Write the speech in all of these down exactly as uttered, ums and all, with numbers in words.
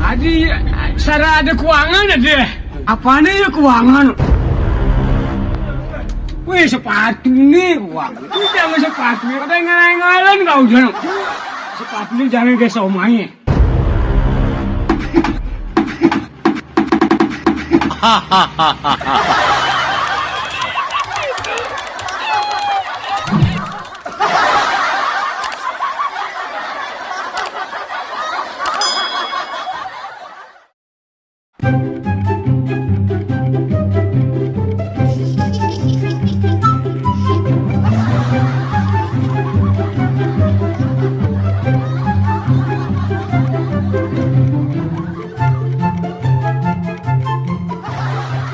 Adi, sara ada kuangan ada. Apane ya kuangan? Weh, sepatune kuangan. Itu jangan sepatune. Kata ngalang-ngalang kau jangan. Sepatune jangan ke somai.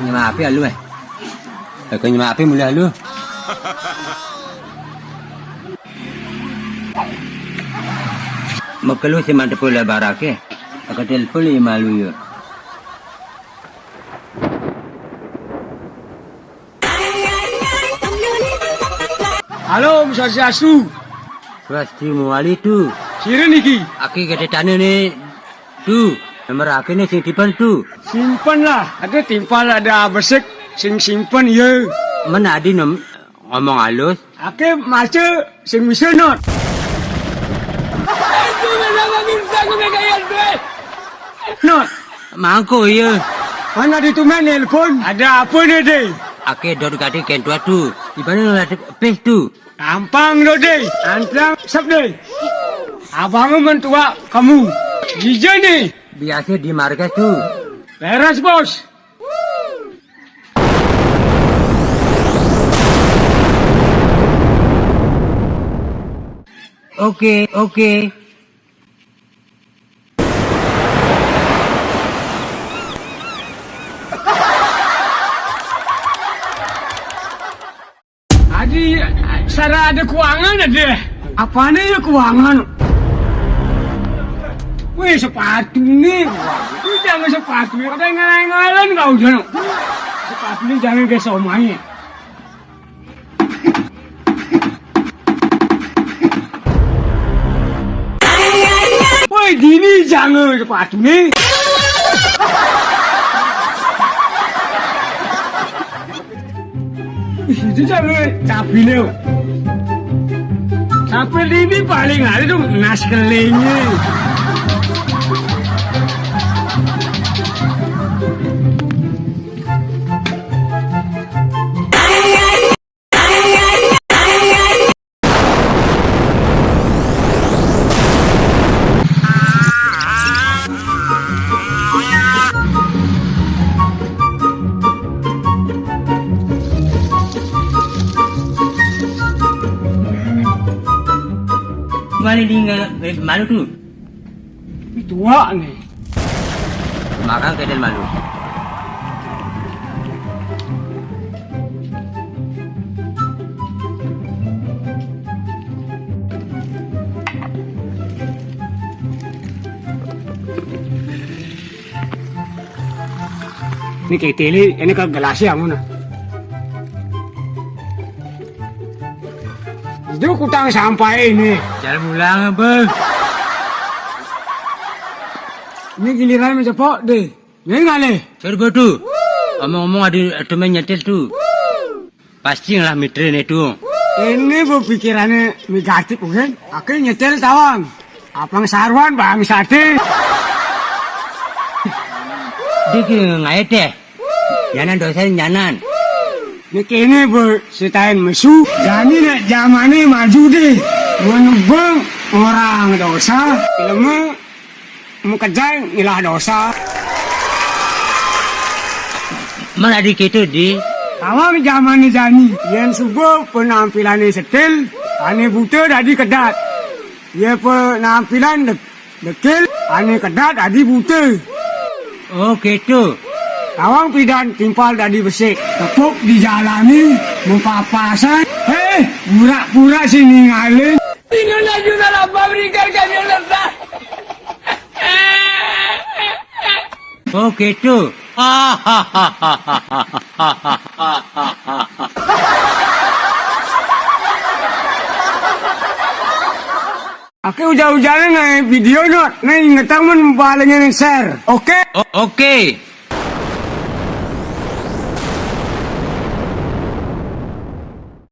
Nyemak ape lu, eh? Aku nyemak ape mulai lu? Mekelu si mantep le barake. Aku telepon le malu ya. Halo, Om Swastiastu. Swastiastu muali tu. Sira niki? Aki gede tane ni tu. Nomor aki ni sing tipen tu. Simpen lah. Ada timpal, ada besek. Sing simpen ya. Men adi nom-, ngomong halus. Ake maca sing bisa not. Not. Mangko iya. Mana di tumen nelpon? Ada apa ni, Dek? Ake dot gati kentua tu. Ibane ngelatih pes tu. Gampang lo, Dek. Antang sep, Dek. Abang mentua kamu. Jija ni. Biasa di markas tu. Beres, Bos. Oke, oke. Adi, sara ada kuangan ada. Apane ya kuangan? Weh, sepatune. Wah, itu jangan sepatune. Kata ngalang-ngalang kau jangan. Sepatune jangan ke somai. Woi, dini jangan sepatu ni. Itu jangan capi ni. Sampai dini paling ada tu nas kelingnya. Gimana di nge-, malu tu? Ih, tuak ni. Makan kedel malu. Ni kayak tele, ini ke gelasnya kamu nah. Itu kutang sampah ini. Jangan ulang, Bang. Ini giliran mencepok deh. Ini ngalih. Serba tu. Omong-omong ada teman nyetel tu. Pasti ngalah mitre ni tu. Ini berpikirannya negatif, kan? Aku nyetel tawang. Apang saruan bang sate. Dia ke ngayat deh. Nyanan dosa nyanan. Ni kene be setain mesu. Jani nek zamane maju deh. Menebeng orang dosa. Ilmu mukejang ngilah dosa. Mana di kitu di? Awang zamane jani. Yen subuh penampilane setil, ane buta dadi kedat. Ye penampilan dek-, dekil, ane kedat dadi buta. Oh, gitu. Tawang pidan timpal dadi besik. Tepuk dijalani, mepapasan. Heh, pura-pura sing ningalin. Tiga juta lah pabrikan kami letak. Oh, gitu. Ake ujar-ujaran na video not, na ingetang men paling yang share. Oke. O- Oke.